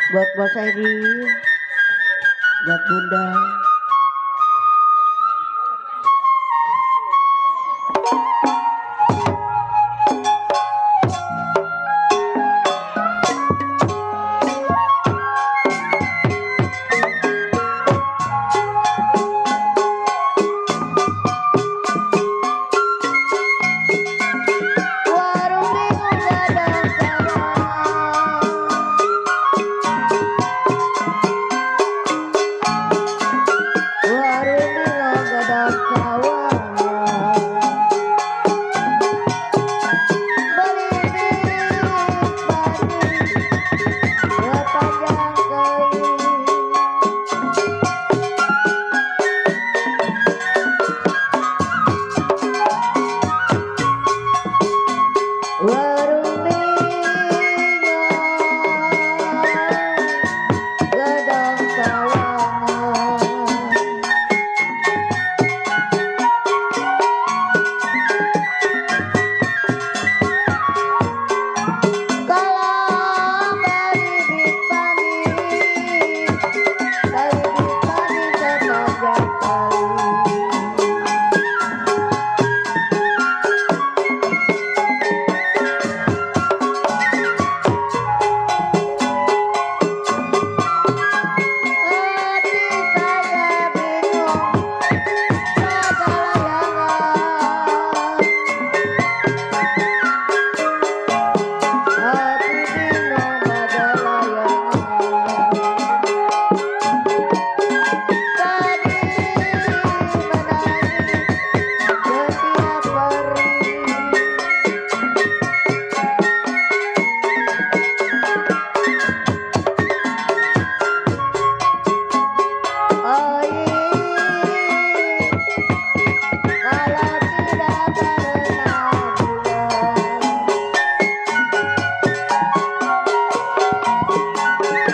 buat Bos Edi, buat Bunda.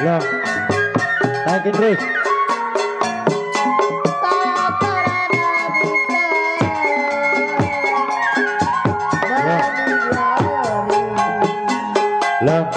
Ya, naikin terus. Lah.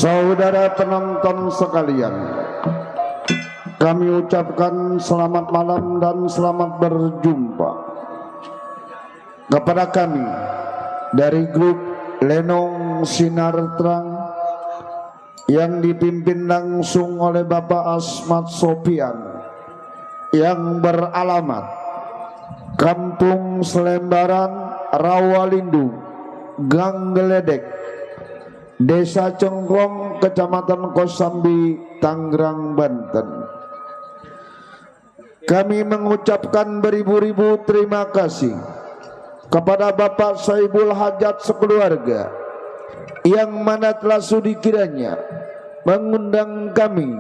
Saudara penonton sekalian, kami ucapkan selamat malam dan selamat berjumpa kepada kami dari grup Lenong Sinar Terang yang dipimpin langsung oleh Bapak Asmat Sopian yang beralamat Kampung Selembaran, Rawalindung, Gang Geledek, Desa Cengklong, Kecamatan Kosambi, Tangerang, Banten. Kami mengucapkan beribu-ribu terima kasih kepada Bapak Saibul Hajat sekeluarga, yang mana telah sudi kiranya mengundang kami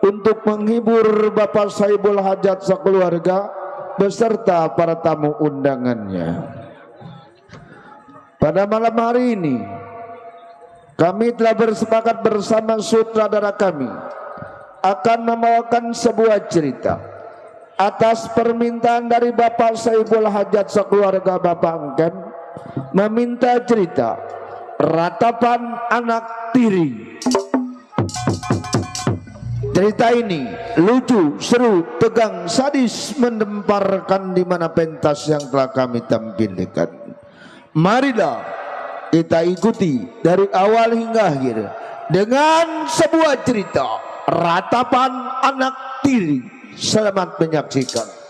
untuk menghibur Bapak Saibul Hajat sekeluarga beserta para tamu undangannya. Pada malam hari ini kami telah bersepakat bersama sutradara kami akan membawakan sebuah cerita atas permintaan dari Bapak Saibul Hajat sekeluarga Bapak Engken, meminta cerita Ratapan Anak Tiri. Cerita ini lucu, seru, tegang, sadis, mendemparkan di mana pentas yang telah kami tampilkan. Marilah kita ikuti dari awal hingga akhir dengan sebuah cerita Ratapan Anak Tiri. Selamat menyaksikan.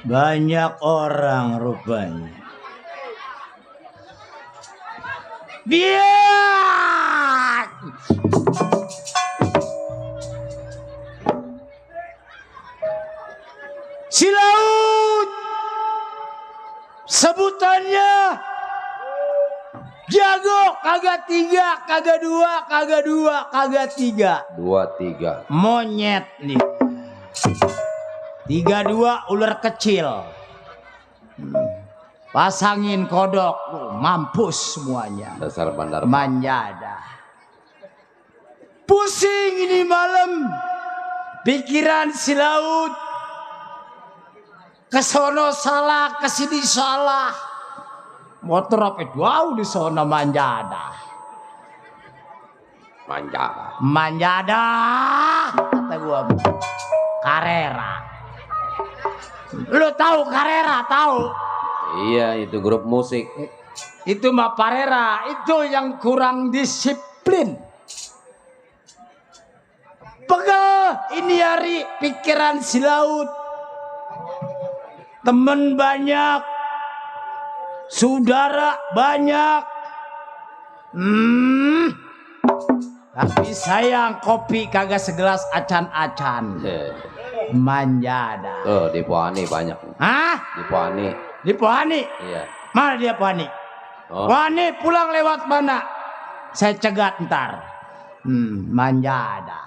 Banyak orang rupanya. Biar si laut sebutannya jago, kagak tiga, kagak dua, kagak dua, kagak tiga. 2, 3. Monyet nih. 32 ular kecil. Pasangin kodok, mampus semuanya. Dasar bandar Manjada. Pusing ini malam, pikiran si laut. Kesono salah, kesini salah. Motor apa wow di sono Manjada. Manjada, kata gua. Carrera. Lu tahu Carrera, tahu? Iya, itu grup musik. Itu mah Parera, itu yang kurang disiplin. Pegel ini hari pikiran si laut. Temen banyak, saudara banyak. Tapi sayang kopi kagak segelas acan-acan. Manjada. Tuh di Puani banyak. Hah? Di Puani. Di Puani? Iya. Mana dia Puani? Oh. Puani pulang lewat mana? Saya cegat ntar. Manjada.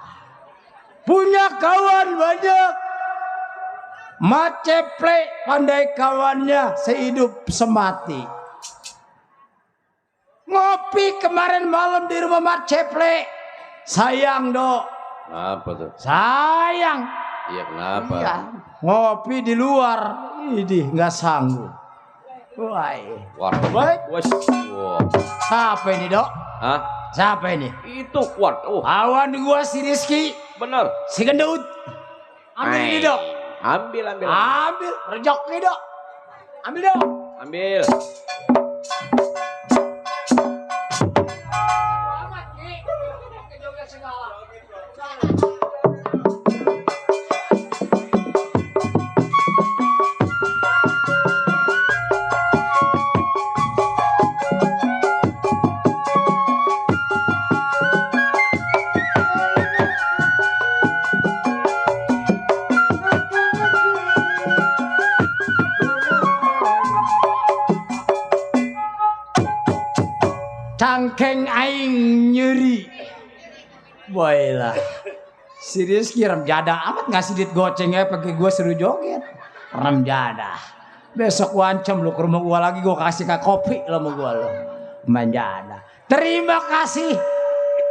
Punya kawan banyak. Maceple pandai kawannya sehidup semati. Ngopi kemarin malam di rumah Maceple. Sayang dok. Apa tuh? Sayang. Iya kenapa? Iya. Ngopi di luar. Ini nggak sanggup. Baik. Wow. Siapa ini dok? Hah? Siapa ini? Itu kuat. Awan gua si Rizky. Bener. Si gendut. Ambil ini dok. Ambil. Ambil. Rejok nih dok. Ambil dok. Ambil. Cangkeng aing nyeri. Boylah. Si Rizky remjada amat ngasih duit gocengnya pakai gue suruh joget. Remjada. Besok gua ancam lu ke rumah gua lagi gua kasih kopi lo sama gua lo. Manjada. Terima kasih.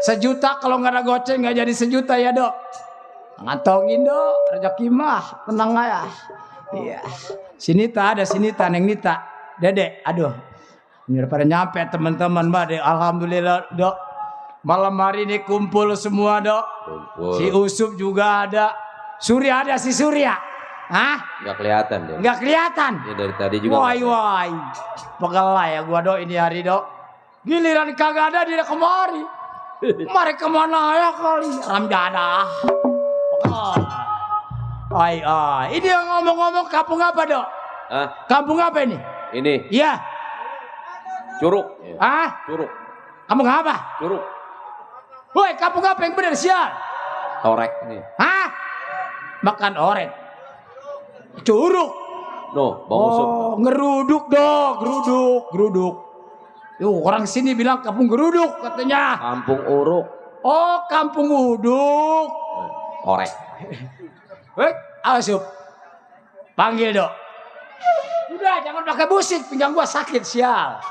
1 juta kalau nggak ada goceng nggak jadi 1 juta ya dok. Ngantongin dok. Rezeki mah tenang aja. Iya. Sinita ada Sinita, Neng Nita, Dede. Aduh. Ini udah pada nyampe teman-teman, Mbak. Dek. Alhamdulillah, Dok. Malam hari ini kumpul semua, Dok. Kumpul. Si Usup juga ada. Surya ada si Surya. Hah? Nggak kelihatan deh. Nggak kelihatan. Ya, dari tadi juga. Wai wai. Pegelai ya gua, Dok, ini hari, Dok. Giliran kagak ada dia kemari. Mari kemana ya kali? Ramjadah. Ai ai. Ini yang ngomong-ngomong kampung apa, Dok? Ah, Kampung apa ini? ini Iya. curug. Ya, Ah? curug. Kampung apa? Curug. Woi, kampung apa yang benar sial? Torek nih. Hah? Makan oret. Curug. No, Bang Usup. Oh, ngeruduk, Dok. Geruduk. Yuh, orang sini bilang kampung geruduk katanya. Kampung Uruk. Oh, kampung uduk. Torek. Asup. Panggil, Dok. Udah, jangan pakai musik, pinggang gua sakit, sial.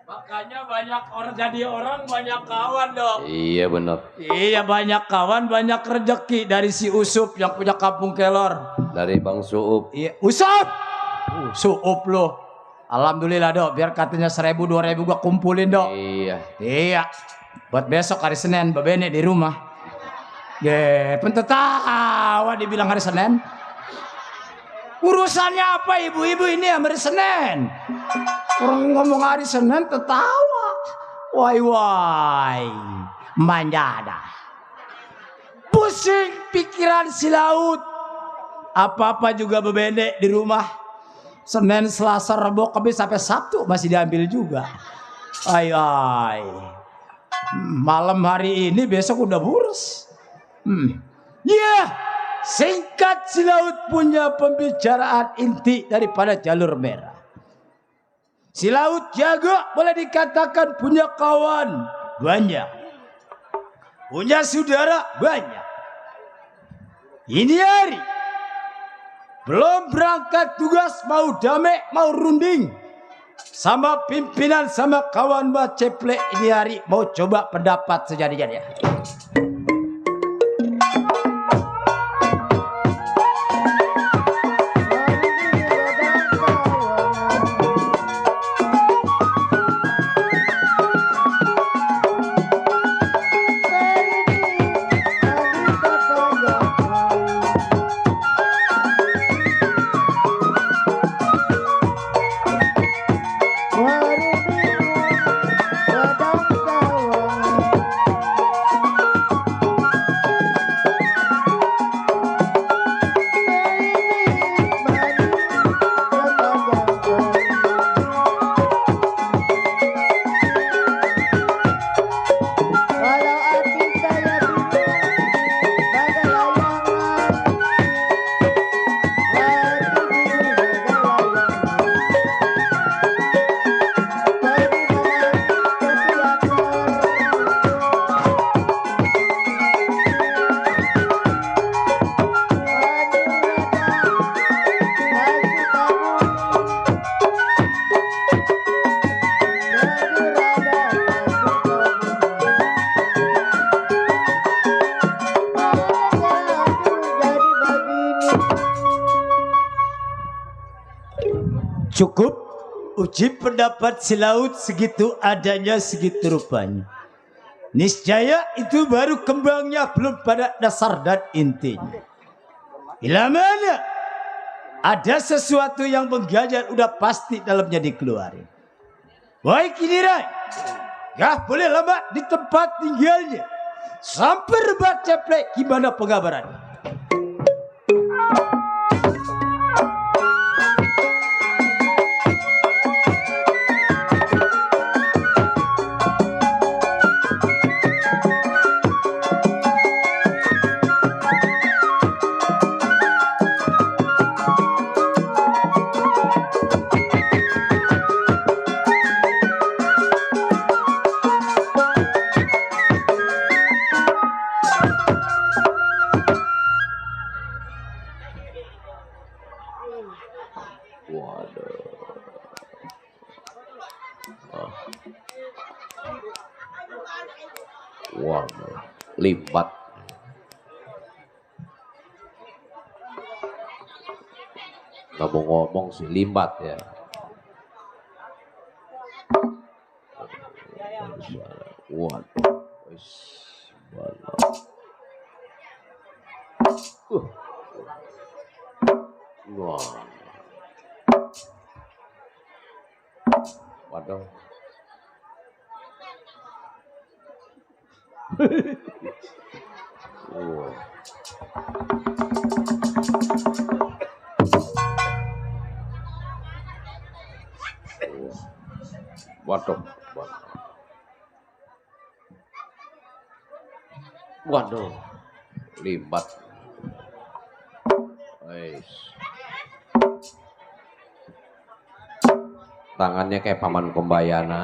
Makanya banyak orang jadi orang, banyak kawan, Dok. Iya benar. Iya, banyak kawan, banyak rezeki dari si Usup yang punya kampung Kelor. Dari Bang Suup. Iya, Usup. Suup lo. Alhamdulillah, Dok. Biar katanya 1.000-2.000 gua kumpulin, Dok. Iya. Iya. Buat besok hari Senin, babene di rumah. Pentetawa dibilang hari Senin. Urusannya apa ibu-ibu ini hari Senin? Orang ngomong hari Senin tertawa. Wai. Manjada. Pusing pikiran si laut. Apa-apa juga bebendek di rumah. Senin, Selasa, Rabu, Kamis sampai Sabtu masih diambil juga. Ai. Malam hari ini besok udah boros. Singkat si laut punya pembicaraan inti daripada jalur merah. Si laut jago boleh dikatakan punya kawan banyak. Punya saudara banyak. Ini hari belum berangkat tugas, mau damai mau runding. Sama pimpinan sama kawan Mbak Ceplek ini hari mau coba pendapat sejadi-jadinya. Cukup uji pendapat si laut segitu adanya segitu rupanya. Niscaya itu baru kembangnya, belum pada dasar dan intinya. Bila mana ada sesuatu yang mengganjal udah pasti dalamnya dikeluarin. Baik ini Rai, gak boleh lama di tempat tinggalnya. Sampai Mbak Ceplek gimana pengabaran? Wah, limbat. Nggak mau ngomong sih, limbat ya. Wah, wah, waduh. Wah. Waduh, waduh, limbat. Wais. Tangannya kayak paman Kumbayana.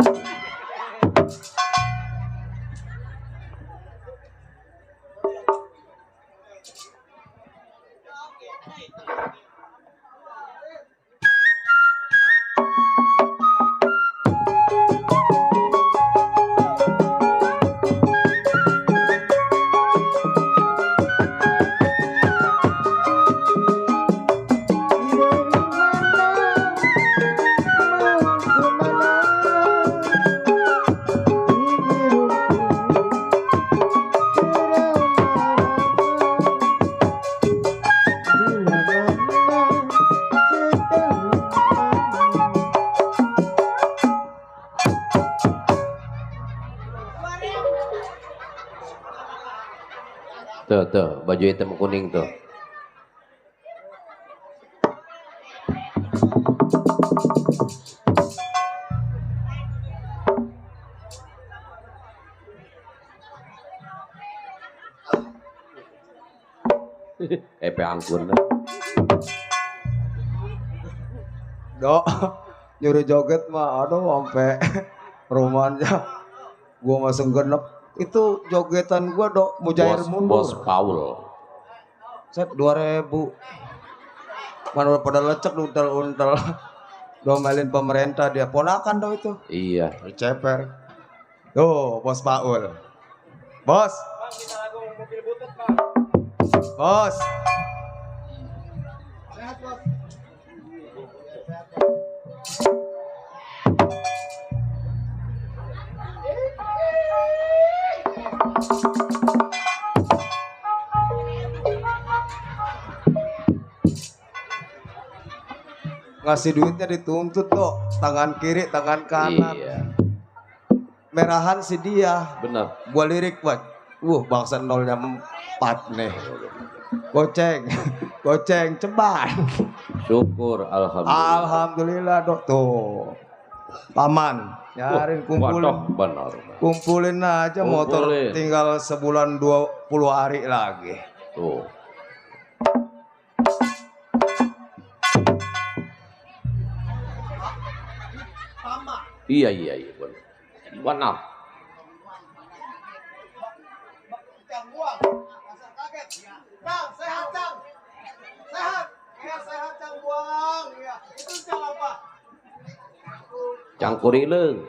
Tuh, baju hitam kuning tuh. Epe angkun. Dok, nyuruh joget mah aduh sampai rumahnya gua masuk genep. Itu jogetan gua dok mujair mundur. Bos Paul. Set 2000. Mana pada lecek untel-untel. Domelin pemerintah dia ponakan dong itu. Iya. Ceper. Tuh, Bos Paul. Bos. Bos. Ngasih duitnya dituntut kok, tangan kiri, tangan kanan. Iya. Merahan si dia. Benar. Gua lirik buat, bangsa nolnya 4 nih. Goceng, goceng, ceban. Syukur, alhamdulillah. Alhamdulillah dok tuh. Paman, nyarin kumpulin. Waduh, benar. Kumpulin aja motor, Kumpulin. tinggal sebulan 20 hari lagi. Tuh. Iya, benar. Benar. Cangkurileung.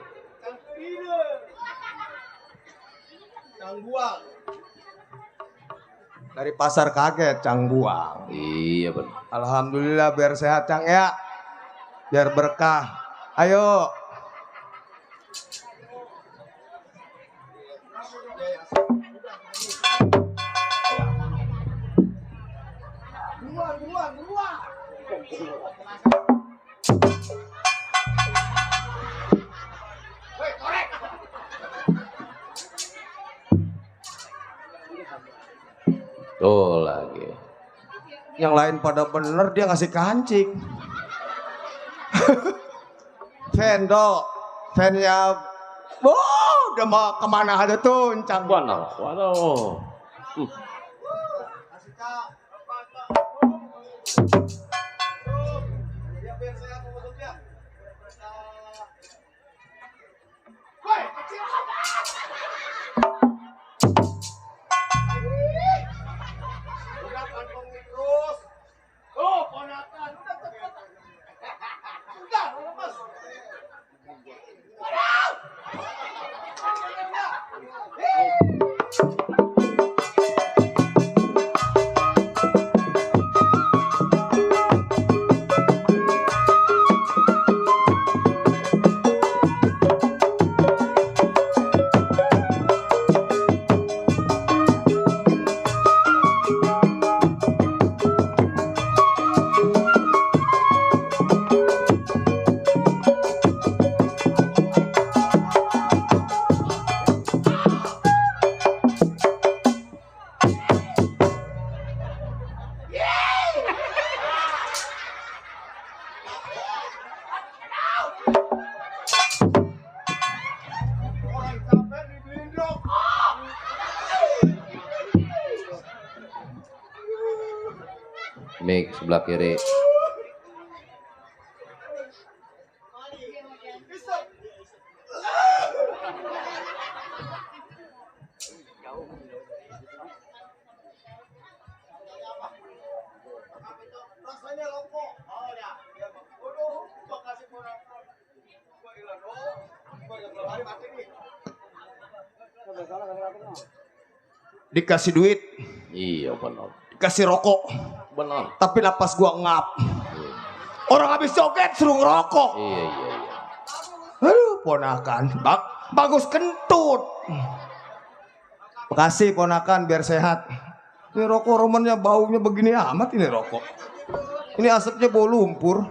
Dari pasar kaget Cang Buang. Iya benar. Alhamdulillah biar sehat Cang ya. Biar berkah. Ayo. Tuh lagi. Yang lain pada bener dia ngasih kancing. Fan dok. Fannya. Udah mau kemana aja tuh Cang. Benar. Waduh. Mik sebelah kiri. Dikasih duit, Iya benar. dikasih rokok, Benar. tapi napas gua ngap. Orang habis joget suruh ngerokok. Iya iya iya. Aduh, ponakan, bagus kentut. Makasih ponakan, biar sehat. Ini rokok romannya baunya begini amat ini rokok. Ini asapnya bau lumpur.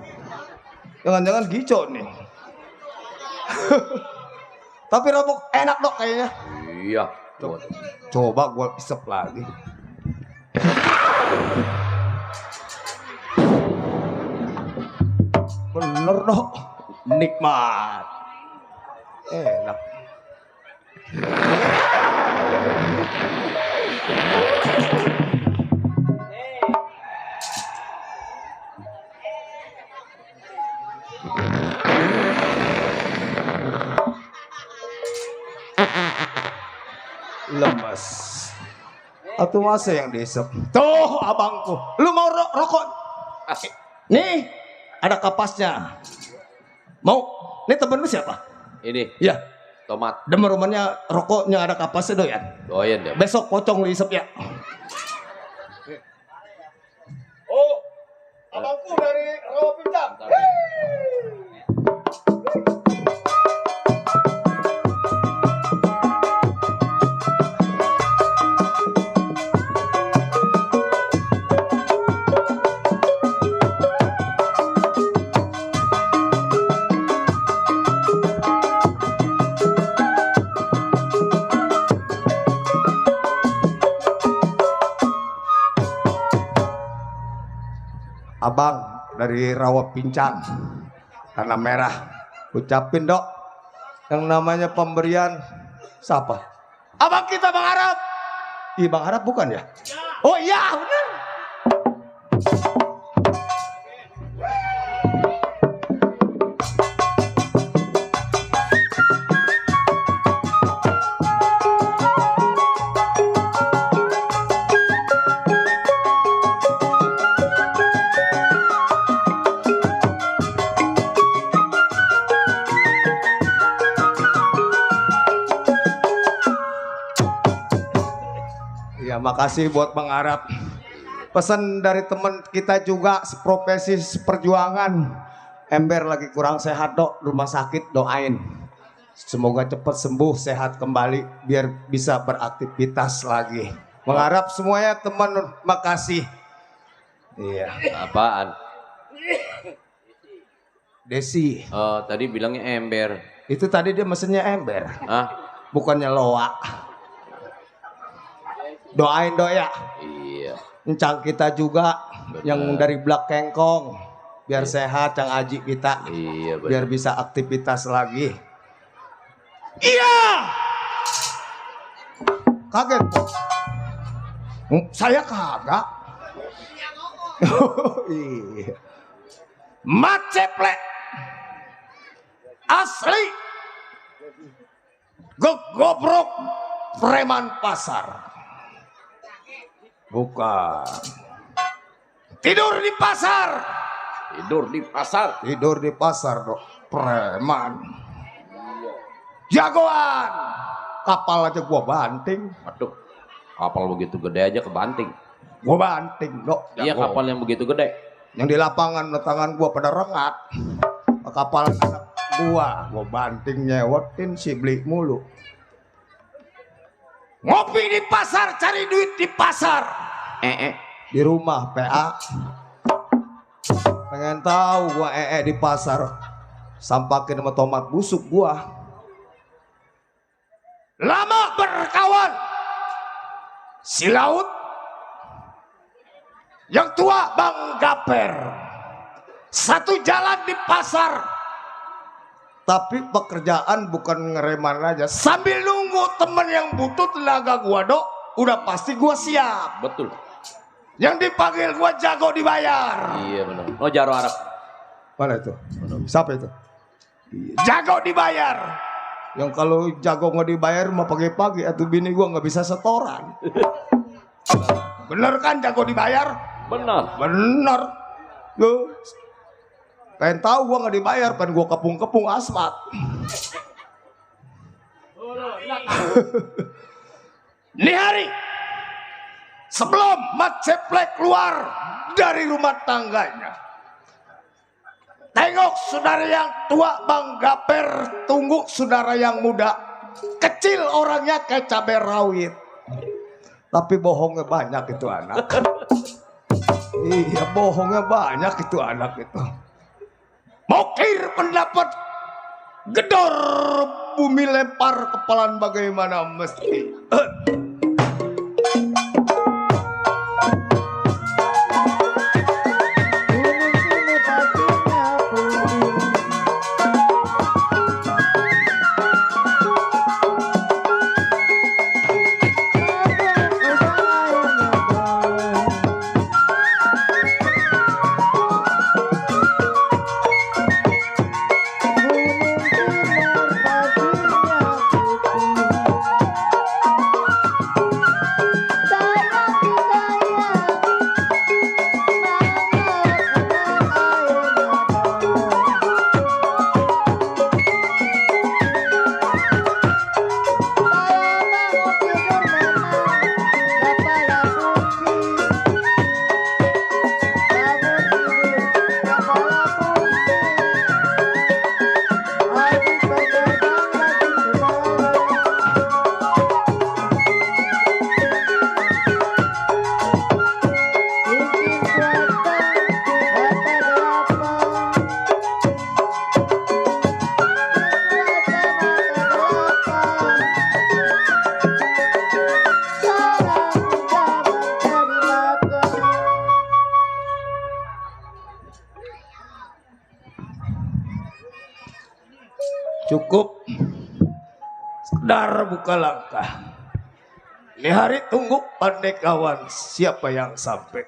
Jangan-jangan gicok nih. Tapi rokok enak dok kayaknya. Iya. Coba gua isep lagi. Bener dok, nikmat, enak. Lemes. Atau masa yang diisep? Tuh abangku, lu mau rokok? Nih, ada kapasnya. Mau? Ini temen lu siapa? Ini Ya, tomat. demen-demennya rokoknya ada kapasnya doyan. Doyan ya. Besok pocong lu isep ya. Oh, abangku dari Rawa Pincang. Abang dari Rawa Pincang, Tanah Merah. Ucapin dok, yang namanya pemberian siapa? Abang kita Bang Arab. Ih Bang Arab bukan ya? Oh iya benar. Ya makasih buat Bang Arab. Pesan dari teman kita juga seprofesi seperjuangan. Ember lagi kurang sehat dok, rumah sakit, doain. Semoga cepat sembuh, sehat kembali biar bisa beraktivitas lagi. Bang Arab semuanya teman, makasih. Iya. Apaan? Desi, Oh, tadi bilangnya ember. itu tadi dia mesennya ember, Ah, bukannya loa. Doain dok ya. iya. Encang kita juga yang dari Blak Kengkong biar sehat Cang Aji kita, Iya benar. biar bisa aktivitas lagi. Iya, kaget kok. Saya kagak. Iya. Maceplek asli gobrok preman pasar. Bukan. Tidur di pasar. Tidur di pasar. Tidur di pasar dok. Preman. Jagoan. Kapal aja gua banting. Waduh. Kapal begitu gede aja kebanting. Gua banting dok. Iya Jago. kapal yang begitu gede. Yang di lapangan tangan gua pada rengat. Kapal anak gua banting nyewotin si beli mulu. Ngopi di pasar, cari duit di pasar. Di rumah PA. Pengen tahu gua di pasar. Sampakin sama tomat busuk gua. Lama berkawan. Si laut. Yang tua Bang Gaper. Satu jalan di pasar. Tapi pekerjaan bukan ngereman aja. Sambil nunggu temen yang butuh tenaga gua dok. Udah pasti gua siap. Betul. Yang dipanggil gua jago dibayar. Iya benar. Oh Jaro Arab. Mana itu? Siapa itu? Jago dibayar. Yang kalau jago nggak dibayar mah pagi-pagi atau bini gua nggak bisa setoran. Bener kan jago dibayar? Benar. Bener. Yo. Pengen tahu gua nggak dibayar, pengen gua kepung-kepung asmat. Nih hari sebelum Mat Ceplek keluar dari rumah tangganya, tengok saudara yang tua Bang Gaper, tunggu saudara yang muda. Kecil orangnya kayak cabai rawit, tapi bohongnya banyak itu anak. Iya, bohongnya banyak itu anak itu. Mokir pendapat gedor bumi lempar kepalan bagaimana mesti. Cukup. Sedar buka langkah. Ini hari tunggu pandai kawan, siapa yang sampai.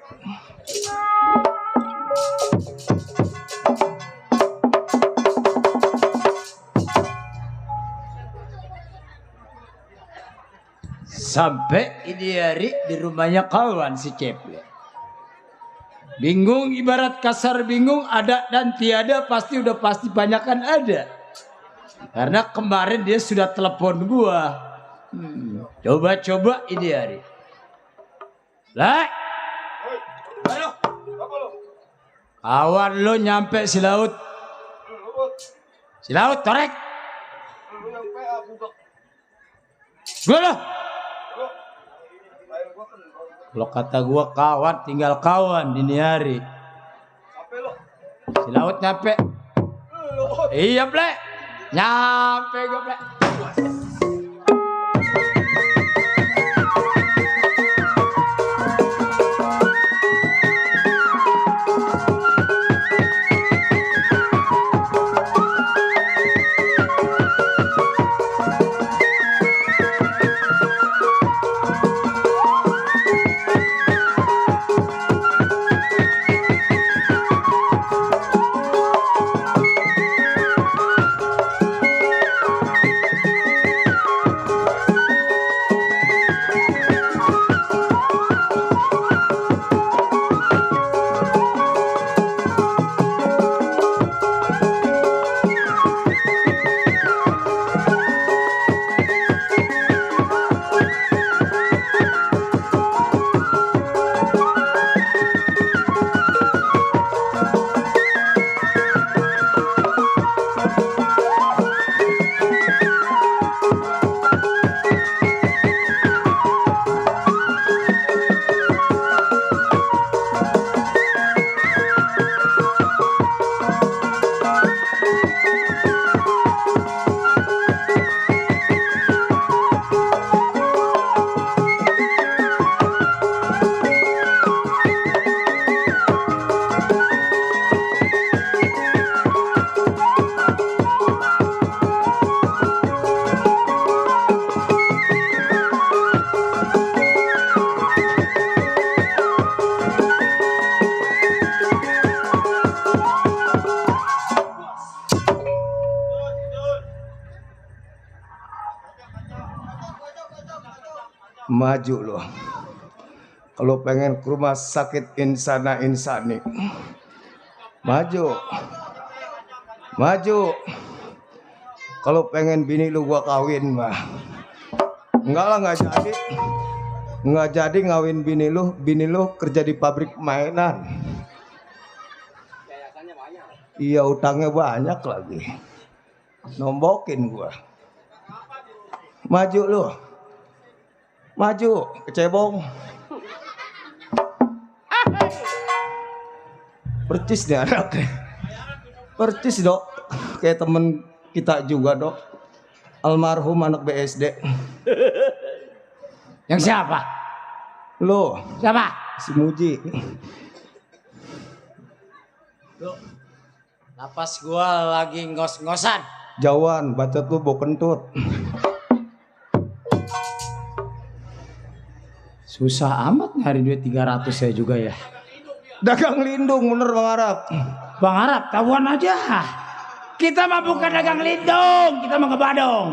Sampai ini hari di rumahnya kawan si Ceplek. Bingung, ibarat kasar bingung, ada dan tiada, pasti udah pasti banyakan ada. Karena kemarin dia sudah telepon gua. Coba-coba ini hari. Lah. Kawan lo nyampe si laut. Si laut torek. Gua loh. Kalau kata gua kawan tinggal kawan ini hari. Si laut nyampe. Iya, Plek. Nyampe gue, Plek. Maju lo. Kalau pengen ke rumah sakit insana insani. Maju. Maju. Kalau pengen bini lu gua kawin mah. Enggak lah, enggak jadi. Enggak jadi ngawin bini lu kerja di pabrik mainan. Iya, utangnya banyak lagi. Nombokin gua. Maju lu. Maju, kecebong. Percis nih anaknya. Percis dok. Kayak temen kita juga dok. Almarhum anak BSD. Yang siapa? Lo, Siapa? si Muji. Lapas gua lagi ngos-ngosan. Jauhan, bacot lu bau kentut. Susah amat nyari duit 300 saya juga ya. Dagang lindung bener Bang Arab. Bang Arab, tahuan aja. Kita mah bukan dagang lindung, kita mah ngebadong.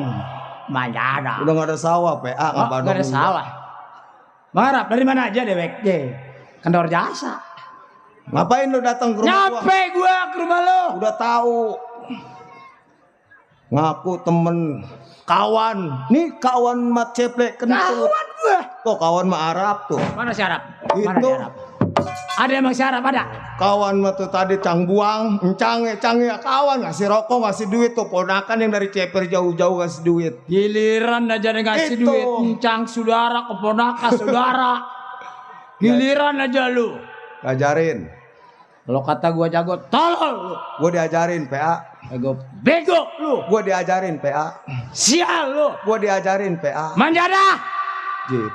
Mana Udah gak ada sawah, PA Oh, gak ada salah. Bang Arab, dari mana aja dewek? Kendor jasa. Ngapain lu datang ke rumah gua? Nyampe gua ke rumah lo. Udah tahu. Ngaku temen kawan. Nih kawan mat ceplek kentut. Kawan gua. Tuh kawan mah Arab tuh. Mana si Arab? Mana Itu. si Arab? Ada emang si Arab ada? Kawan mah tuh tadi cang buang, encang ya kawan ngasih rokok, ngasih duit tuh ponakan yang dari ceper jauh-jauh ngasih duit. Giliran aja ngasih Itu. duit. Encang saudara, keponakan saudara. Giliran aja lu. Ajarin. Kalau kata gua jago, tolol lu. Gue diajarin PA. Bego lu. Gue diajarin PA. Sial lu. Gue diajarin PA. Manjada.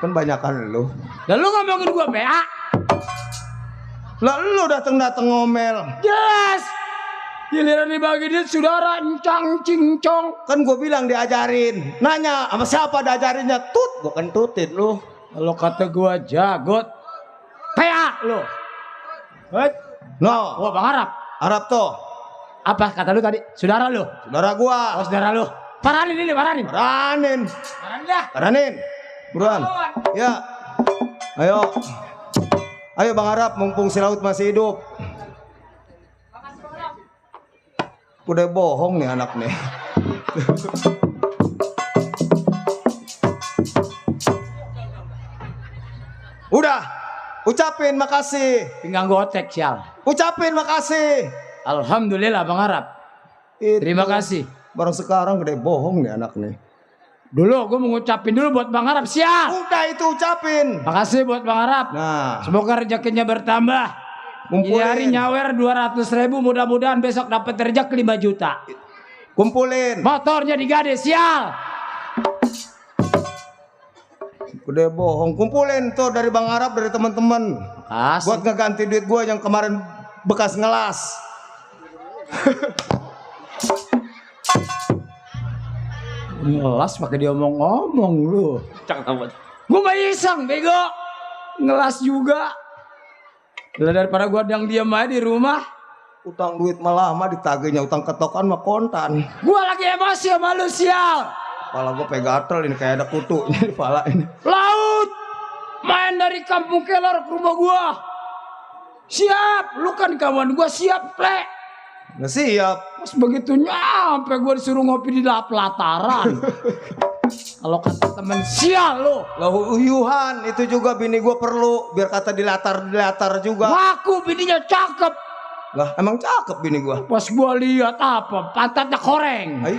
Kan banyakan lu. Dan lu ngomongin gua PA. Lah lu dateng ngomel. Jelas. Giliran dibagi duit saudara encang cincong. Kan gue bilang diajarin. Nanya sama siapa diajarinnya? Tut, gue kentutin lu. Kalau kata gua jagot, PA lu. No, Wah Bang Arab. Arab tuh. Apa kata lu tadi? Saudara lu. Saudara gua. Oh saudara lu. Paranin ini, paranin. Ranin. Paranin dah. Ranin. Buruan. Ya. Ayo. Ayo Bang Arab, mumpung si Laut masih hidup. Udah bohong nih anak nih. Udah. Ucapin makasih. Pinggang gotek sial. Ucapin makasih. Alhamdulillah Bang Arab. Itu. Terima kasih. Baru sekarang gede bohong nih anak nih. Dulu gue mau ngucapin dulu buat Bang Arab siap. Udah itu ucapin. Makasih buat Bang Arab. Nah, Semoga rezekinya bertambah. Ini hari kumpulin. nyawer 200.000, mudah-mudahan besok dapat rezeki 5 juta. Kumpulin. Motornya digade sial. Udah bohong. Kumpulin tuh dari Bang Arab, dari teman-teman. Buat ngeganti duit gua yang kemarin bekas ngelas. Ngelas pakai diomong-omong lu. Gue mah iseng bego. Ngelas juga. Lah daripada gua diam aja di rumah. Utang duit malah lama ditagihnya, utang ketokan mah kontan. Gua lagi emosi sama lu sial. Kepala gua pegatel ini kayak ada kutunya di kepala ini. Laut. Main dari kampung Kelor ke rumah gua. Siap, lu kan kawan gua siap, plek. Nggak siap. Pas begitu nyampe gue disuruh ngopi di pelataran. Kalau kata temen sial lo. Lah uyuhan itu juga bini gua perlu biar kata dilatar juga. Waku bininya cakep. Lah emang cakep bini gua. Pas gue lihat apa pantatnya koreng. Hai.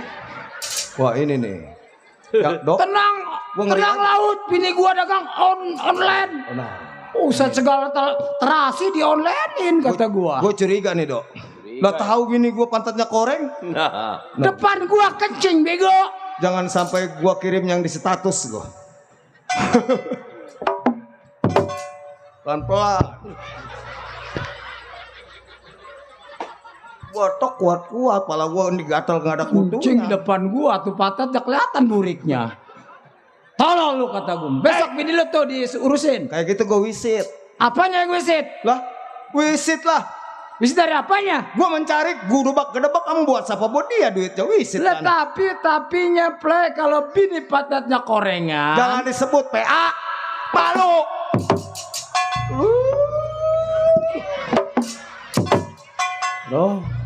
Wah ini nih. Ya, dok. Tenang, Gua ngeri tenang aja. Laut. Bini gue dagang online. Oh, nah. Usah segala terasi di onlinein kata gue. Gue curiga nih dok. Lah tahu bini gua pantatnya koreng. Nah, Depan gue kencing bego. Jangan sampai gua kirim yang di status gua. Pelan-pelan. Botok kuat-kuat, pala gua digatal nggak ada Kencing kutunya. depan gue tuh pantatnya kelihatan buriknya. Tolong lu kata gue. Besok bini lu tuh diurusin. Kayak gitu gua wisit. Apanya yang wisit? Lah, wisit lah. Wisit dari apanya? Gua mencari gedebak kamu buat siapa buat dia duitnya wisit Lah kan. tapinya play kalau bini pantatnya korengan. Jangan disebut PA. Malu.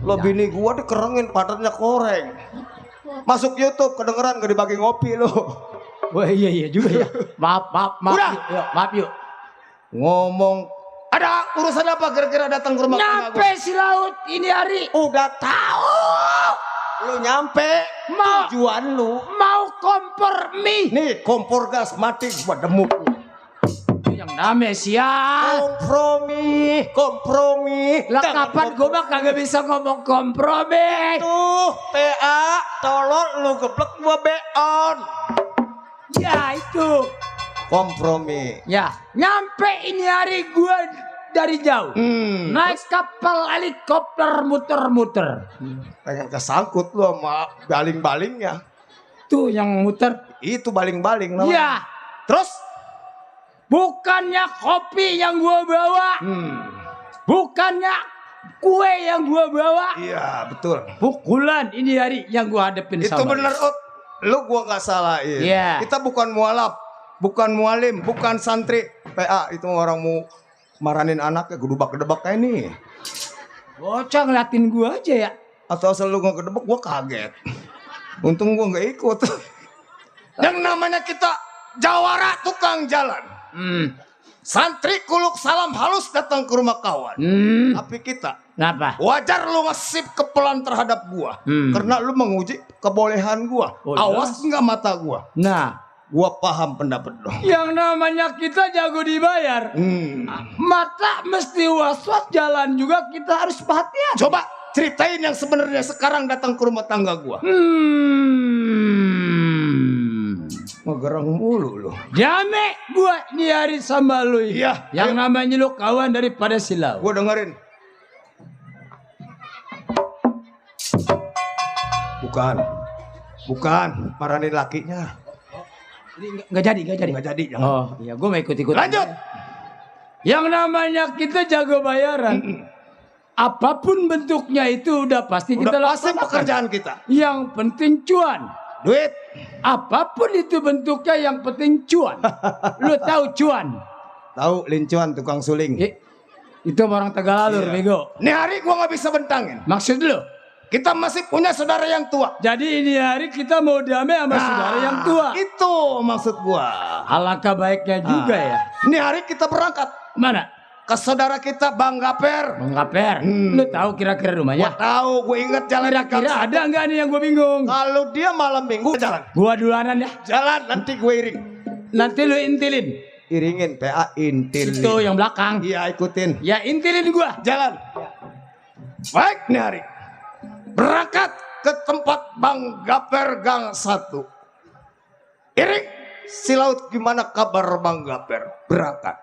Lo bini gua dikerengin padatnya koreng. Masuk YouTube kedengeran gak dibagi ngopi lo. Wah iya juga ya. Maaf. Udah. Yuk, maaf yuk. Ngomong ada urusan apa kira-kira datang ke rumah tangga Nyampe si laut ini hari. Udah tahu. Lu nyampe tujuan lu. Mau kompor mie. Nih kompor gas mati gua demuk. Yang namanya sial. Kompromi. Lah kapan gue mah kagak bisa ngomong kompromi. Tuh PA tolong lu geblek gua beon. Ya itu. Kompromi. Ya nyampe ini hari gue dari jauh. Naik kapal helikopter muter-muter. Pengen kesangkut lu sama baling-balingnya. Tuh yang muter. Itu baling-baling namanya. Ya. Terus? Bukannya kopi yang gua bawa. Bukannya kue yang gua bawa. Iya betul. Pukulan ini hari yang gua hadapin Itu sama bener dia. lu gua nggak salahin. Iya. Kita bukan mualaf, bukan mualim, bukan santri. PA itu orang mau maranin anaknya gedebak-gedebak kayak ini. Bocah ngeliatin gua aja ya. Atau asal lu nggak gedebak gua kaget. Untung gua nggak ikut. Yang namanya kita jawara tukang jalan. Santri kuluk salam halus datang ke rumah kawan. Tapi kita Kenapa? wajar lu ngasip kepelan terhadap gua. Karena lu menguji kebolehan gua. Oh, Awas nggak mata gua. Nah, Gua paham pendapat lo. yang namanya kita jago dibayar. Mata mesti was-was, jalan juga kita harus perhatian. Coba ceritain yang sebenarnya sekarang datang ke rumah tangga gua. Ngegerang mulu lo. Jame gua nyari sama lu. Iya, Yang ayo. namanya lu kawan daripada silau. Gua dengerin. Bukan, marahin lakinya. Nggak jadi. Nggak jadi, jangan. Oh, iya gua mau ikut-ikut. Lanjut. Yang namanya kita jago bayaran. Apapun bentuknya itu udah pasti kita Udah pasti laksanakan. pekerjaan kita. Yang penting cuan. Duit. Apapun itu bentuknya yang penting cuan. Lu tahu cuan? Tahu lincuan tukang suling. Itu orang Tegalalur, Iya. bego. Ini hari gua nggak bisa bentangin. Maksud lu? Kita masih punya saudara yang tua. Jadi ini hari kita mau damai sama saudara yang tua. Itu maksud gua. Alangkah baiknya juga ya. Ini hari kita berangkat Mana? ke saudara kita Bang Gaper. Bang Gaper. Lu tahu kira-kira Gua rumahnya? tahu, gue inget jalan Kira-kira ada nggak nih yang gue bingung? Kalau dia malam minggu jalan. Gua duluanan ya. Jalan nanti gue iring. Nanti lu intilin. Iringin PA intil. Itu yang belakang. Iya ikutin. Ya intilin gua. Jalan. Baik nih hari. Berangkat ke tempat Bang Gaper Gang 1. Iring. Si laut gimana kabar Bang Gaper? Berangkat.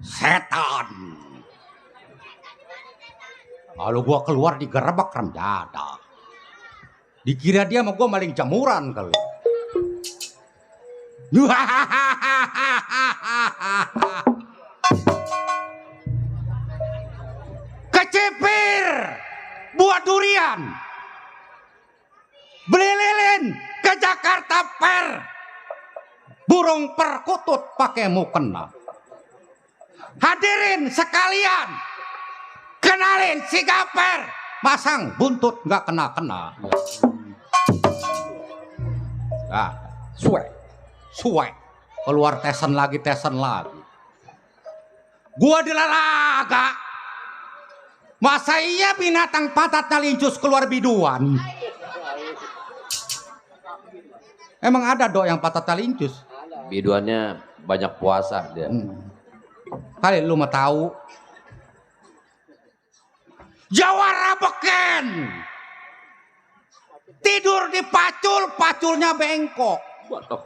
Setan. Lalu gua keluar digerebek Ramjada. Dikira dia sama gua maling jamuran kali. Kecipir buat durian. Beli lilin ke Jakarta Fair. Burung perkutut pakai mukena. Hadirin sekalian, kenalin si Gaper, masang buntut nggak kena-kena. Nah, suwe, keluar tesan lagi. Gua dilalaga, masa iya binatang patatnya lincus keluar biduan? Emang ada dok yang patatnya lincus? Biduannya banyak puasa dia. Kali lu mau tahu. Jawara beken Tidur di pacul, paculnya bengkok. Waduh.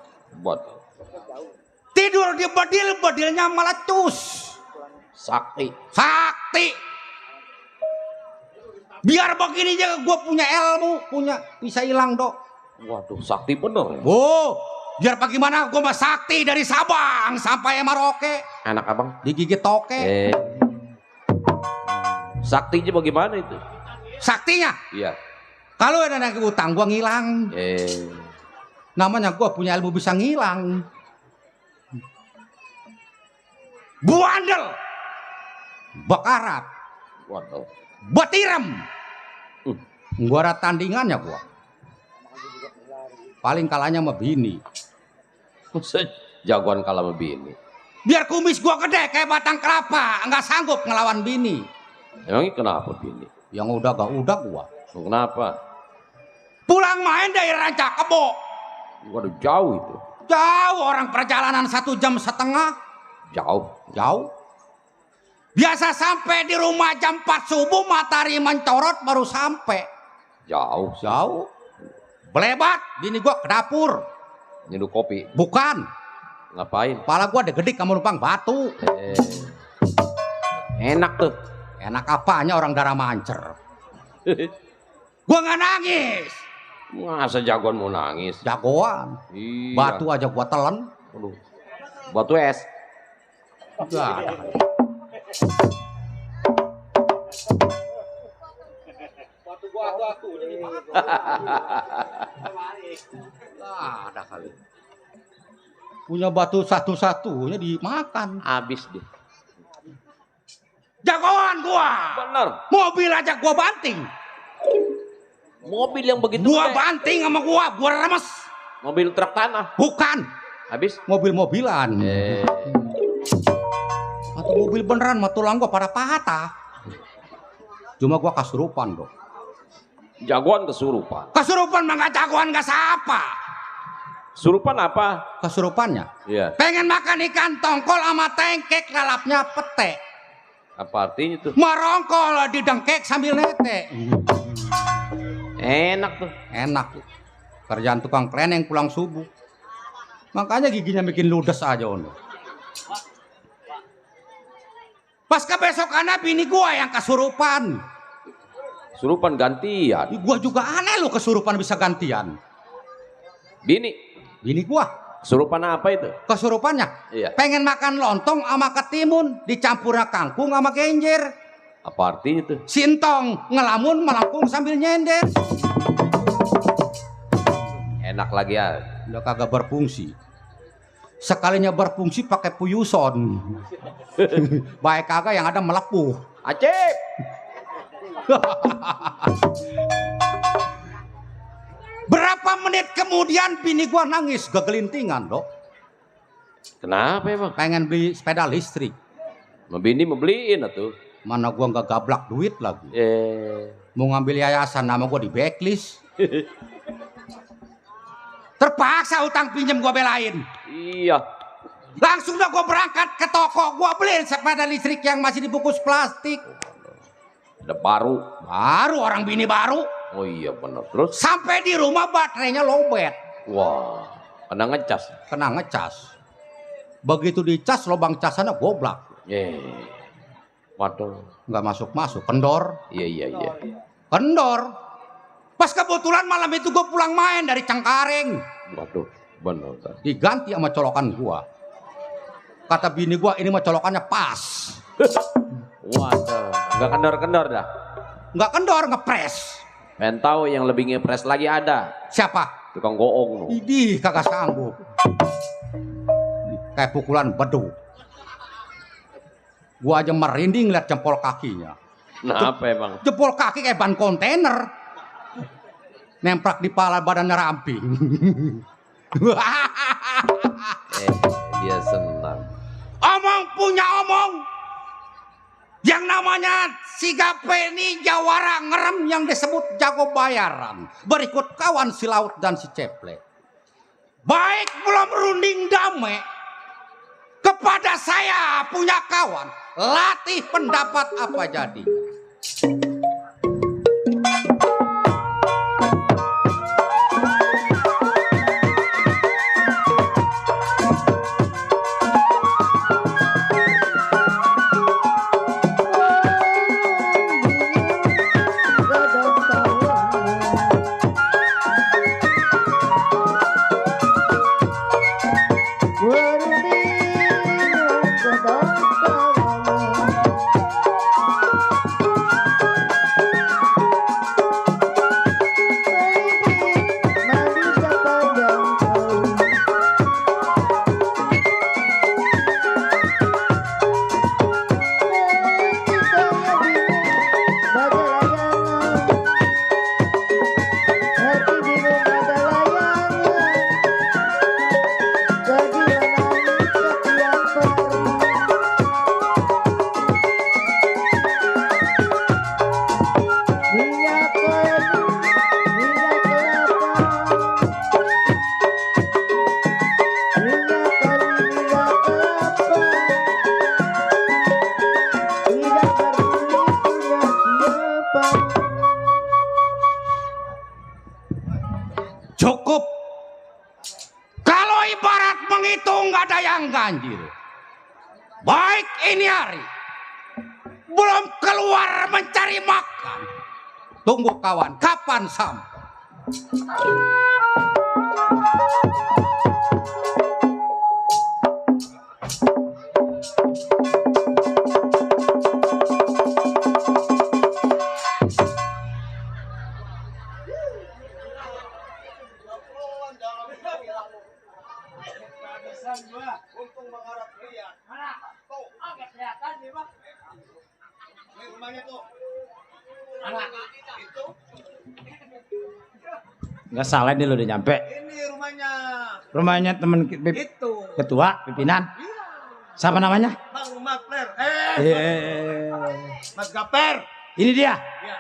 Tidur di bedil, bedilnya melecus. Sakti. Biar begini aja gue punya ilmu, bisa hilang dok. Waduh, sakti bener ya. Oh, biar bagaimana gue mah sakti dari Sabang sampai Merauke. Anak abang. Digigit toke. Saktinya bagaimana itu? Saktinya, Iya. kalau ada nagih utang gue ngilang. Namanya gue punya ilmu bisa ngilang. Buandel, bakarat, Waduh. batirem. Gue ada tandingannya gue. Paling kalahnya sama bini. Jagoan kalah sama bini. Biar kumis gue gede kayak batang kelapa, nggak sanggup ngelawan bini. Emangnya kenapa bini? Yang udah gak udah gue. Kenapa? Pulang main dari Ranca Kebo. Waduh, jauh itu. Jauh, orang perjalanan 1,5 jam. Jauh. Biasa sampai di rumah jam 4 subuh, matahari mencorot baru sampai. Jauh. Belebat, bini gua ke dapur. Nyeduh kopi. Bukan, Ngapain? kepala gua degedik sama numpang batu. Enak tuh. Enak apanya orang darah mancer. Gua nggak nangis. Masa jagoan mau nangis? Jagoan. Iya. Batu aja gua telan. Aduh. Batu es. Gak ada. Gak ada kali. Punya batu satu-satunya dimakan. Habis deh. Jagoan gua. Bener. Mobil aja gua banting. Mobil yang begitu Gua gede. banting sama gua remes. Mobil truk tanah. Bukan, Habis. mobil-mobilan. Atau mobil beneran, mah tulang gua pada patah. Cuma gua kasurupan dong. Jagoan kesurupan. Kasurupan mah gak jagoan gak siapa. Surupan apa? Kasurupannya Iya. pengen makan ikan tongkol sama tengkek, lalapnya pete. Apa artinya tuh? Merongkol di dengkek sambil nete. Enak tuh. Enak tuh. Kerjaan tukang kleneng pulang subuh. Makanya giginya bikin ludes aja ono. Pas kebesokannya bini gua yang kesurupan. Surupan gantian. Gua juga aneh lo kesurupan bisa gantian. Bini gua Surupan apa itu? kesurupannya Iya. pengen makan lontong sama ketimun dicampurnya kangkung sama genjer. Apa artinya tuh? Sintong ngelamun melengkung sambil nyender. Enak lagi ya. Udah kagak berfungsi. Sekalinya berfungsi pakai puyuson. Baik kagak yang ada melepuh. Acep. Berapa menit kemudian bini gua nangis kegelintingan dok. Kenapa emang? Pengen beli sepeda listrik. Mau bini mau beliin atuh. Mana gua nggak gablak duit lagi. Mau ngambil yayasan nama gua di backlist. Terpaksa utang pinjam gua belain. Iya. Langsung dah gua berangkat ke toko, gua beliin sepeda listrik yang masih dibungkus plastik. Ada baru. Baru orang bini baru. Oh iya benar. Terus? Sampai di rumah baterainya lowbat. Wah. Kena ngecas. Kena ngecas. Begitu dicas lubang casannya goblak. Waduh. Nggak masuk-masuk. Kendor. Iya. Kendor. Pas kebetulan malam itu gue pulang main dari Cengkareng. Waduh. Benar. Diganti sama colokan gua. Kata bini gua ini mah colokannya pas. Waduh. Nggak kendor-kendor dah. Nggak kendor, ngepres. Pengen tahu yang lebih ngepres lagi ada. Siapa? Tukang goong. Idih kagak sanggup. Kayak pukulan bedu. Gua aja merinding lihat jempol kakinya. Nah apa emang? Jempol kaki kayak ban kontainer. Nemprak di pala badannya ramping. Dia senang. Omong punya omong. Yang namanya Siga Peni Jawara ngerem yang disebut jago bayaran. Berikut kawan si Laut dan si Ceple. Baik belum runding damai. Kepada saya punya kawan. Latih pendapat apa jadi. Cukup. Kalau ibarat menghitung nggak ada yang ganjil. Baik ini hari. Belum keluar mencari makan. Tunggu kawan, kapan sampai? Nggak salah nih lo udah nyampe. Ini rumahnya. Rumahnya temen Itu. ketua pimpinan. Siapa namanya? Bang Makler. Mas Gaper. Ini dia. Iya.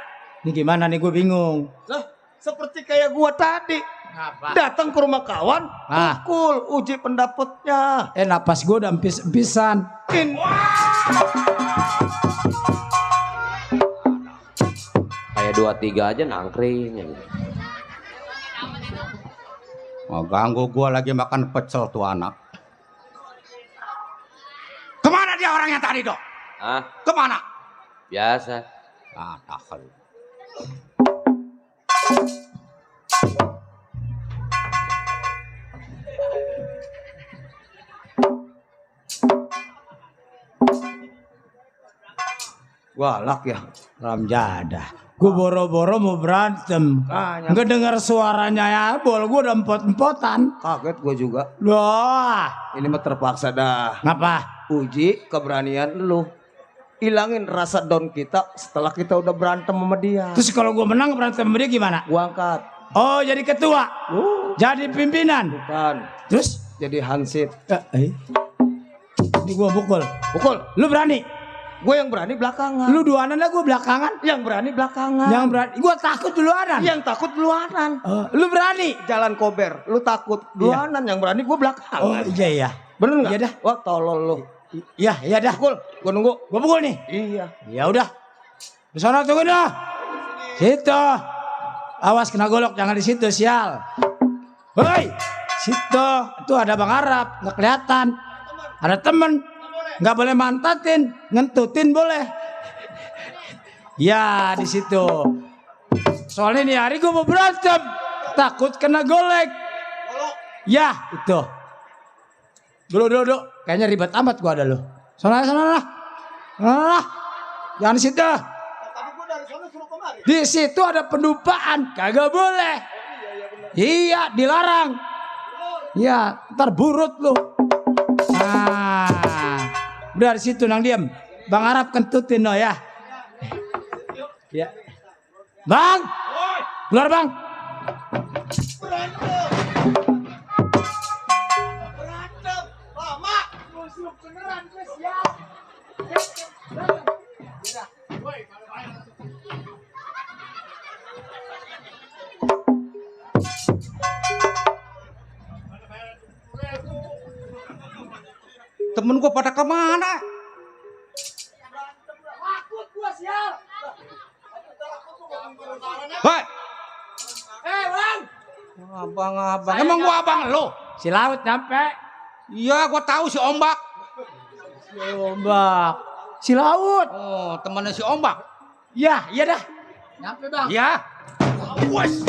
Ini gimana nih gue bingung. Lah, seperti kayak gua tadi. Apa? Datang ke rumah kawan, Ah. pukul uji pendapatnya. Napas gue udah empis-empisan. Kayak 2-3 aja nangkring. Oh, ganggu gua lagi makan pecel tuh anak. Kemana dia orangnya tadi, Dok? Ah, Kemana? biasa. Ah, tahu. Galak ya. Ramjada. Gue boro-boro mau berantem. Makanya. Nggak dengar suaranya ya, bol. Gue udah empot-empotan. Kaget gua juga. Wah, Ini mah terpaksa dah. ngapa? Uji keberanian lu. Hilangin rasa down kita setelah kita udah berantem sama dia. Terus kalau gue menang berantem sama dia gimana? Gua angkat. Oh, jadi ketua. Jadi pimpinan. Bukan. Terus? Jadi hansip. Ini gue pukul. Pukul. Lu berani? Gue yang berani belakangan. Lu duanan lah, gue belakangan. yang berani belakangan. Yang berani. Gue takut duluanan. Yang takut duluanan. Oh, lu berani? Jalan kober. Lu takut duluanan. Yang berani gue belakangan. Oh iya iya. Bener nggak? Iya dah. Wah tolol lu. Iya iya dah. Pukul. Gue nunggu. Gue pukul nih. Iya. Ya udah. Di sana tunggu dah. Situ. Awas kena golok, jangan di situ sial. Hoi. Situ. Itu ada Bang Arab, nggak kelihatan. Ada temen. Nggak boleh mantatin, ngentutin boleh. Ya di situ. Soalnya ini hari gue mau berantem, takut kena golek. Ya itu. Dulu. Kayaknya ribet amat gua ada lo. Sana lah. Jangan di situ. Di situ ada pendupaan, kagak boleh. Iya, dilarang. Iya, ntar burut lu. Nah, udah di situ nang diam. Bang Arab kentutin no ya. Ya. Bang. Keluar Bang. Temen gua pada kemana? Hei, Bang. abang. Emang gua abang lo? Si laut nyampe. Iya, gua tahu si Ombak. Ombak. Si laut. Oh, temannya si Ombak. Ya, iya dah. Nyampe Bang. Ya. Wes.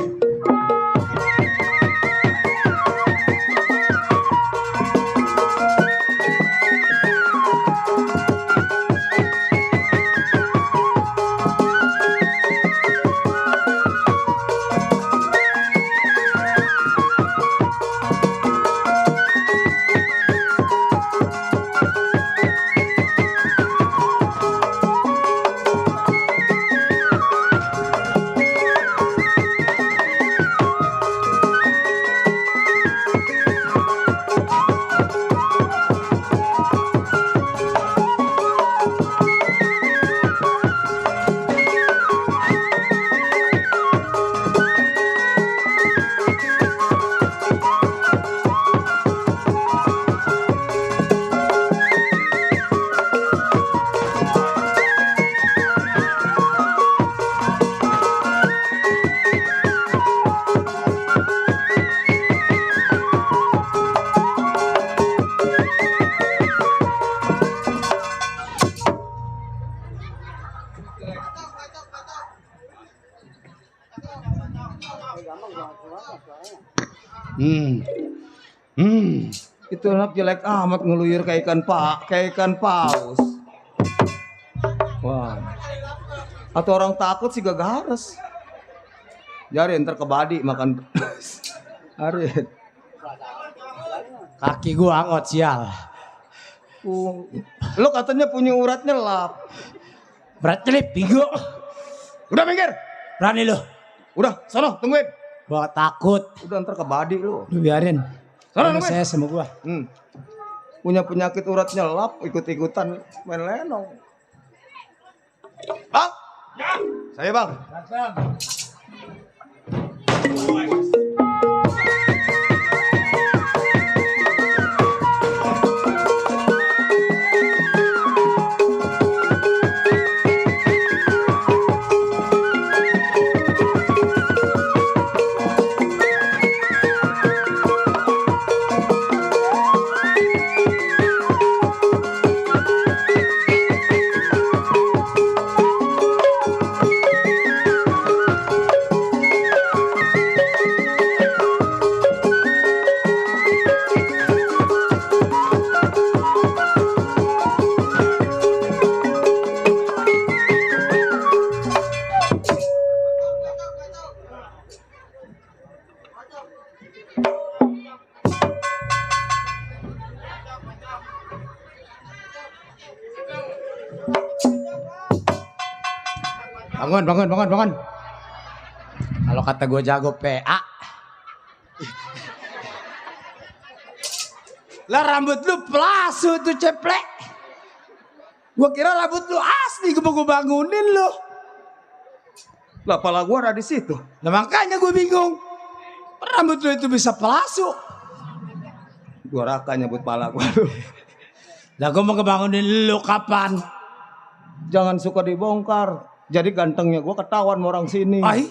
Itu anak jelek amat ngeluyur kayak ikan paus. Wah. Atau orang takut sih gagares. Jari ntar kebadi makan. Arit. Kaki gua angot sial. Lo katanya punya urat nyelap. Berat celip bigo. Udah minggir. Berani lu. Udah, sono tungguin. Gua takut. Udah ntar kebadi lu. Lu biarin. Sana, Ini Mas. saya sama gua. Punya penyakit urat nyelap, ikut-ikutan main lenong. Bang, saya bang. Bangun. Kalau kata gue jago PA. Lah rambut lu pelasu tuh ceplek. Gua kira rambut lu asli, gua bangunin lu. Lah pala gua ada di situ. Nah makanya gue bingung. Rambut lu itu bisa pelasu. Gua raka nyebut pala gua. Lah gua mau ngebangunin lu kapan? Jangan suka dibongkar. Jadi gantengnya gua ketahuan sama orang sini. Ay.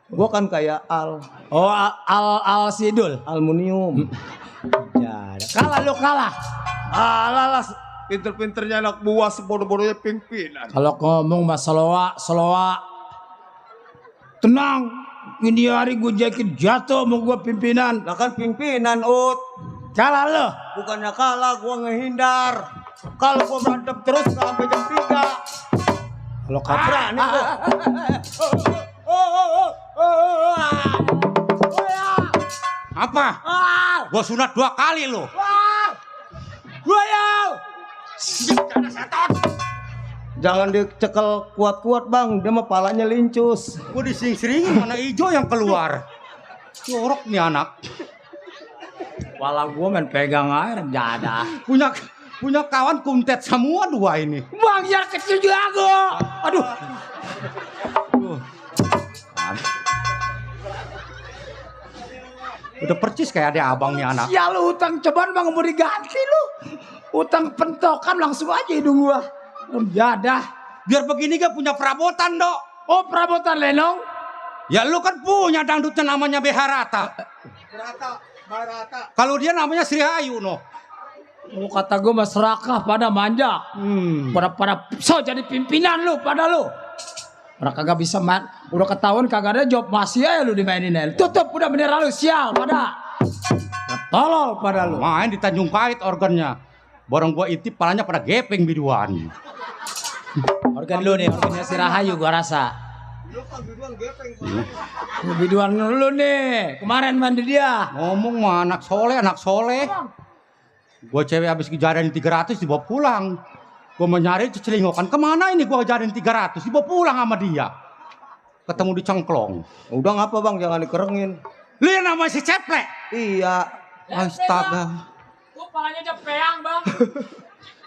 Gua kan kayak Al Oh Al Sidul. aluminium. Ya, kalah lu kalah. Alah, pinter-pinternya anak buah sebodoh-bodohnya pimpinan. Kalau ngomong masalah seloa. Tenang. Ini hari gue jatuh mau gue pimpinan. Lah kan pimpinan, Ut. Kalah lo. Bukannya kalah, gua ngehindar. Kalau gua berantem terus sampai jam 3. Kalau kata Berani gua. Apa? Gua sunat 2 kali lo. Jangan dicekel kuat-kuat, Bang. Dia mah palanya lincus. Gua dising-seringin mana ijo yang keluar. Jorok nih anak. Walau gue main pegang air jadah. Punya kawan kuntet semua 2 ini. Bang yang kecil jago. Aduh. Udah percis kayak ada abang nih anak. Ya lu utang cobaan bang mau diganti lu. Utang pentokan langsung aja hidung gua. Jadah. Biar begini gak punya perabotan, Dok. Oh perabotan Lenong. Ya lu kan punya dangdutnya namanya Beharata. Kalau dia namanya Sri Ayu, no. Lu kata gua mas serakah pada manja. Pada so jadi pimpinan lu pada lu. Orang kagak bisa main. Udah ketahuan kagak ada job masih aja lu dimainin aja. Tutup udah beneran lu sial pada. Tolol pada lu. Main di Tanjung Kait organnya. Borong gua intip palanya pada gepeng biduan. Organ lu nih, organnya si Rahayu gua rasa. Biduan lu nih, kemarin mandi dia. Ngomong mah anak soleh. Gua cewek habis kejadian 300 dibawa pulang. Gua mencari celingokan, kemana ini gua kejadian 300 dibawa pulang sama dia. Ketemu di Cengklong. Udah ngapa, Bang? Jangan dikerengin. Lu yang namanya si Ceplek. Iya. Astaga. Gua palanya aja peang, Bang.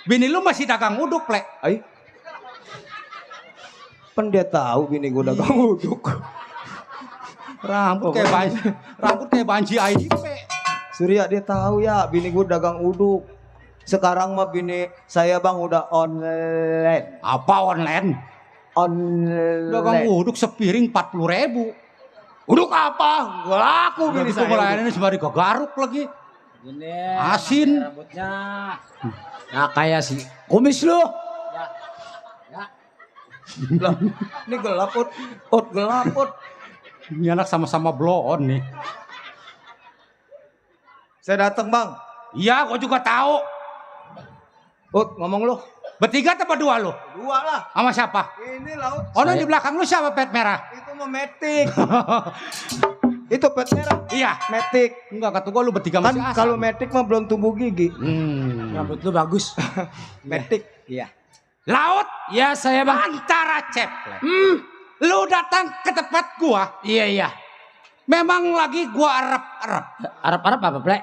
Bini lu masih dagang uduk, Plek. Ai. Pen dia tahu bini gua dagang uduk. Rambut kayak banci IDP. Surya dia tahu ya bini gua dagang uduk. Sekarang mah bini saya, Bang, udah online. Apa online? Dagang Online. uduk sepiring 40.000. Uduk apa? Gua laku Udah bini gitu saya. ngelayanin sembari kegaruk lagi. Ini Asin. rambutnya. Nah kayak si kumis lu. Lah, ini gelap, Ut. Ut gelap, Ut. Ini anak sama-sama blow on nih. Saya datang bang. Iya, gua juga tahu. Ngomong lu. Bertiga atau berdua lu? Dua lah. Sama siapa? Ini laut. Oh, di belakang lu siapa pet merah? Itu mau metik. Itu pet merah. Iya. Metik. Enggak, kata gua lu bertiga Kan masih asal. kalau metik mah belum tumbuh gigi. Rambut lu bagus. Metik. Iya. Laut Ya saya bang. antara ceplek. Lu datang ke tempat gua, Iya. memang lagi gua arep-arep. Arab apa plek?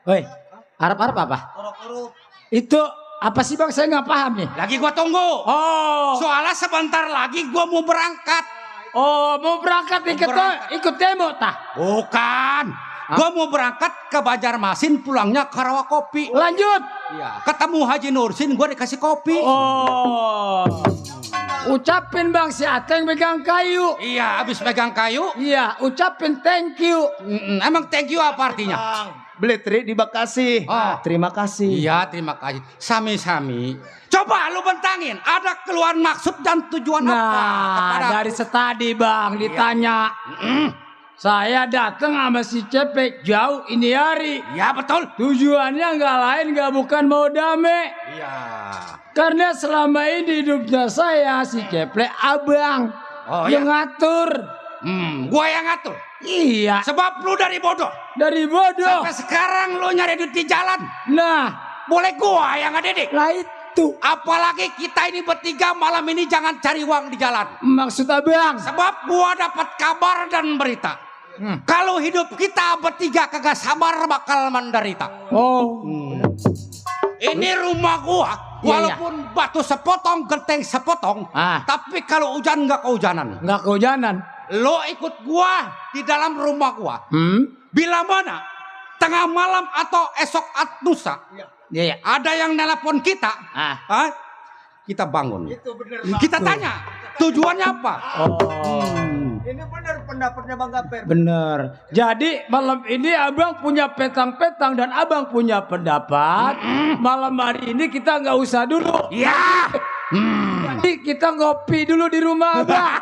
Woi, Arab apa? Orok-orok. Itu apa sih bang? Saya nggak paham nih. Lagi gua tunggu. Oh, Soalnya sebentar lagi gua mau berangkat. mau berangkat ikut demo tah? Bukan. Gua mau berangkat ke Banjarmasin, pulangnya ke Rawakopi. Lanjut. Iya. Ketemu Haji Nursin, gua dikasih kopi. Oh, ucapin bang si Ateng pegang kayu. Iya, habis pegang kayu. Iya, ucapin thank you. Emang thank you apa artinya? Beli tri di Bekasi. Oh. Terima kasih. Iya, terima kasih. Sami-sami. Coba lu bentangin, ada keluhan maksud dan tujuan apa kepada Nah, dari setadi bang ditanya. Saya datang sama si Cepek jauh ini hari. Ya betul. Tujuannya nggak lain nggak bukan mau damai. Iya. Karena selama ini hidupnya saya si Ceplek abang Oh, yang iya. ngatur. Gua yang ngatur. Iya, Sebab lu dari bodoh. dari bodoh. Sampai sekarang lu nyari duit di jalan. Nah, Boleh gua yang ngedidik. lah itu Apalagi kita ini bertiga malam ini jangan cari uang di jalan. maksud abang. Sebab gua dapat kabar dan berita. Kalau hidup kita bertiga kagak sabar bakal menderita. Oh, Ini rumah gua, Iya, walaupun batu sepotong, genteng sepotong, Ah. tapi kalau hujan nggak kehujanan. nggak kehujanan. Lo ikut gua di dalam rumah gua. Bila mana tengah malam atau esok lusa Iya. ada yang nelpon kita, Ah. kita bangun. Itu bener. Kita tanya tujuannya apa? Ini bener pendapatnya Bang Gaper. Bener. Jadi malam ini abang punya petang-petang dan abang punya pendapat. Malam hari ini kita nggak usah dulu. Ya, Jadi kita ngopi dulu di rumah abang.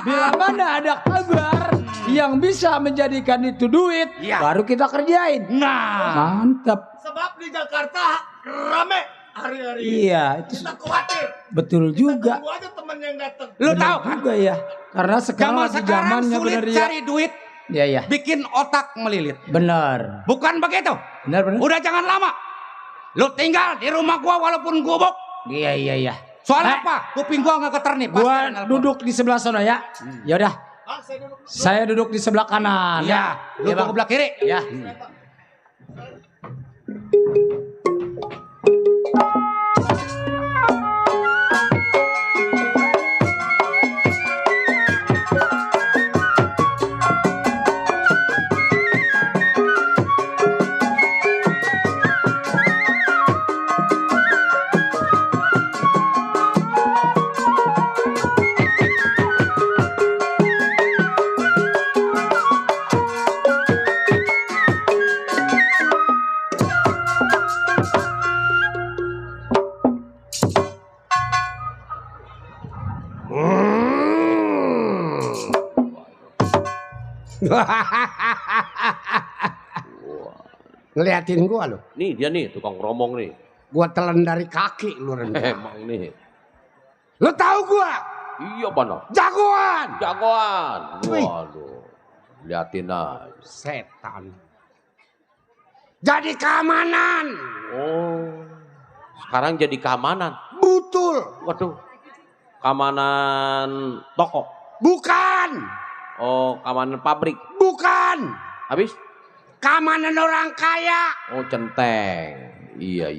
Bila mana ada kabar yang bisa menjadikan itu duit, Iya. baru kita kerjain. nah, Mantap. Sebab di Jakarta rame hari-hari. Iya, itu Kita khawatir. betul juga. Tunggu aja temen yang datang. lu Bener tahu kan? juga ya. Karena sekarang Zaman lagi sekarang zamannya sulit bener ya. cari duit, Iya, iya. bikin otak melilit. Benar. Bukan begitu? Benar, benar. Udah jangan lama. Lu tinggal di rumah gua walaupun gubuk. Iya, iya, iya. Soal Eh, apa? Kuping gua nggak keternip. Pasti Gua ada nelpon. duduk di sebelah sana ya. Ya udah. Saya duduk di sebelah kanan. Iya, lu Iya, Bang. ke sebelah kiri. Ya. Ngeliatin gua lu. Nih dia nih tukang romong nih. Gua telan dari kaki lu rendah. Emang ini. Lu tahu gua Iya benar. jagoan. Jagoan. Wih. Waduh. Liatin aja. Setan. Jadi keamanan. Oh. Sekarang jadi keamanan. Betul. Waduh. Keamanan toko. Bukan. Oh, keamanan pabrik. Bukan. Habis? Keamanan orang kaya. Oh, centeng. Iya.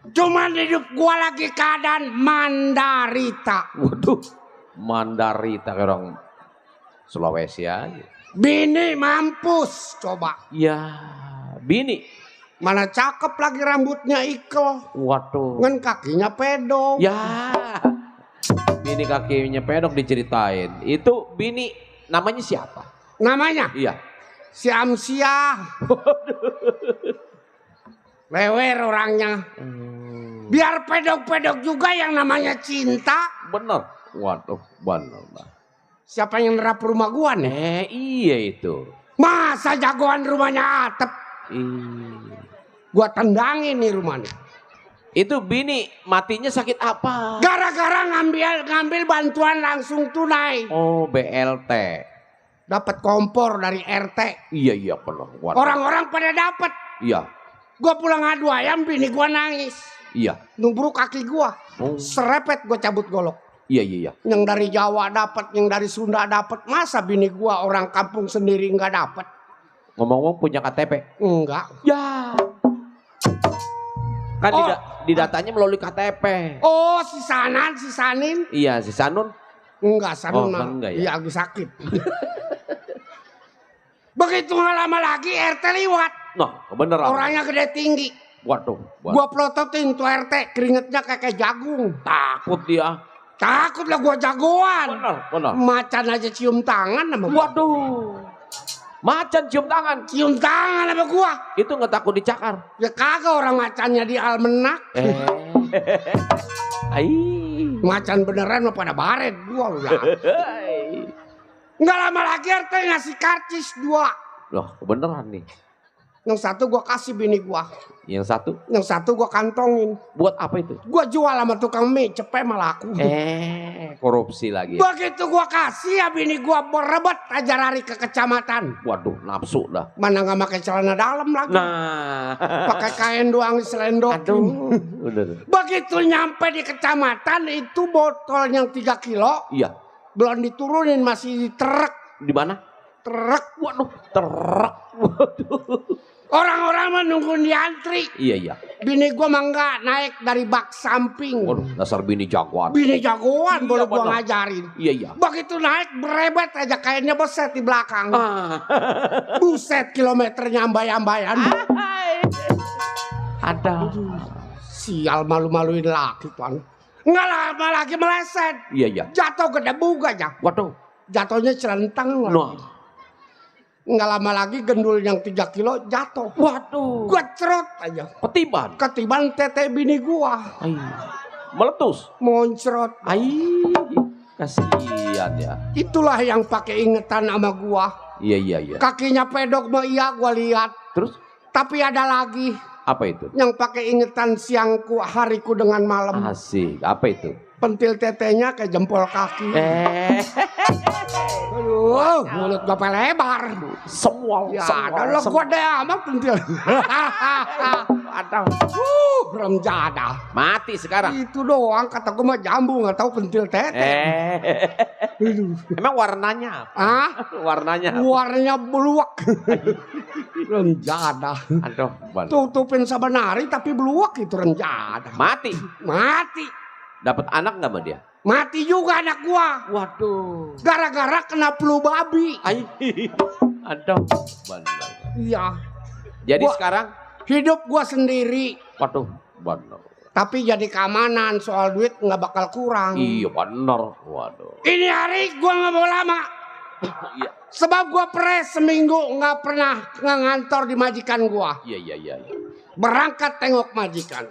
Cuman hidup gua lagi keadaan mandarita. Waduh. Mandarita kayak orang Sulawesi aja. Bini mampus. Coba. Ya, bini. Mana cakep lagi rambutnya ikel. Waduh. Ngan kakinya pedong. Ya. Bini kakinya pedok diceritain. Itu bini namanya siapa? Namanya Iya. si Amsia. Lewer orangnya. Biar pedok-pedok juga yang namanya cinta. Bener. Waduh, bener. Bah. Siapa yang nerap rumah gua nih? Iya itu. Masa jagoan rumahnya atap? Ih. Gua tendangin nih rumahnya. Itu bini matinya sakit apa? Gara-gara ngambil bantuan langsung tunai. Oh, BLT. Dapat kompor dari RT. Iya benar. Waduh. Orang-orang pada dapat. Iya. Gua pulang adu ayam, bini gua nangis. Iya. Nubruk kaki gua. Oh. Serepet gua cabut golok. Iya. Yang dari Jawa dapat, yang dari Sunda dapat. Masa bini gua orang kampung sendiri nggak dapat? Ngomong-ngomong punya KTP? Enggak. Ya. Kan Oh. di datanya melalui KTP. Oh, si Sanin. Iya, si Sanun. Enggak, Sanun Oh, mah. enggak ya? Iya, lagi sakit. Begitu nggak lama lagi RT liwat. Nah, beneran. Orangnya gede tinggi. Waduh. Gua plototin tuh RT, keringetnya kayak jagung. Takut dia. Takut lah gua jagoan. Bener. Macan aja cium tangan sama gua. Waduh. Macan cium tangan. Cium tangan sama gua. Itu nggak takut dicakar. Ya kagak, orang macannya di almenak. Ai. Macan beneran mah pada baret gua udah. Nggak lama lagi RT ngasih karcis 2. Loh, beneran nih. Yang satu gua kasih bini gua. Yang satu Yang satu gua kantongin. buat apa itu? Gua jual sama tukang mie, cepet malah laku. Korupsi lagi. Begitu gua kasih ya bini gua berebet aja lari ke kecamatan. Waduh, nafsu dah. Mana nggak pakai celana dalam lagi. Nah. Pakai kain doang diselendokin. Aduh. Udah. Begitu nyampe di kecamatan itu botol yang 3 kilo Iya. belum diturunin, masih di truk. Di mana? Truk. Waduh, truk. Waduh. Orang-orang menunggu di antri. Iya. Bini gua mah nggak naik dari bak samping. Waduh, dasar bini jagoan. Bini jagoan Iya, boleh gua bener. ngajarin. Iya. Begitu naik berebet aja kainnya beset di belakang. Ah. Buset, kilometernya ambai-ambaian. Ada. Sial, malu-maluin laki tuan. Nggak lama lagi meleset. Iya. Jatuh ke debu aja. Waduh. Jatuhnya celentang. Nah. Nggak lama lagi gendul yang 3 kilo jatuh. Waduh. Gua cerot aja. Ketiban. Ketiban tete bini gua. Ai. Meletus. Moncrot. Ai. Kasihan ya. Itulah yang pakai ingetan sama gua. Iya. Kakinya pedok mah iya gua lihat. Terus Tapi ada lagi apa itu? yang pakai ingetan siangku hariku dengan malam. Asik. Apa itu? Pentil tetenya kayak jempol kaki. Aduh, mulut bapak lebar. Semua. Ya, kalau gua deh amat pentil. Ada. Rem jadah. Mati sekarang. Itu doang kata gua mah jambu, nggak tahu pentil tete. Emang warnanya apa? Ah, Warnanya apa? warnanya beluak. Rem jadah. Aduh, Bang. Tutupin sabanari tapi beluak itu rem jadah. Mati. Mati. Dapat anak nggak sama dia? Mati juga anak gua. Waduh. Gara-gara kena flu babi. Ai. Aduh. Benar. Iya. Jadi Gua- sekarang, Hidup gua sendiri. waduh, benar. Tapi jadi keamanan, soal duit nggak bakal kurang. Iya benar. Waduh. Ini hari gua nggak mau lama. Iya. Sebab gua pres seminggu nggak pernah ngantor di majikan gua. Iya. Berangkat tengok majikan.